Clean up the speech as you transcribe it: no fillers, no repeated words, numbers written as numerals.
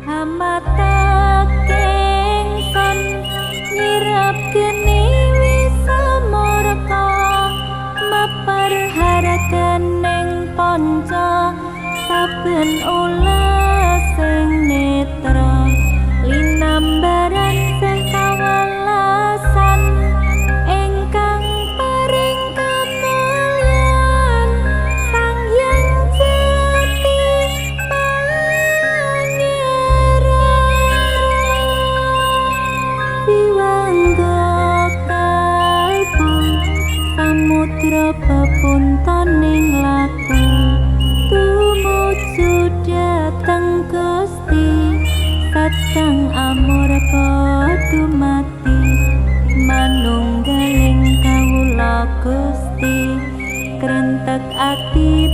Hamataking son nyirap geni wisamurka mapar harakaning panca saben ulasing netra linambaran sih kawelasan ingkang paring kamulyan Sang Hyang Jati Pangeran. Wiwangga kalbu samudra pepuntoning laku tumuju dhateng Gusti satang amurpa dumati manunggaling kawula Gusti krentek ati.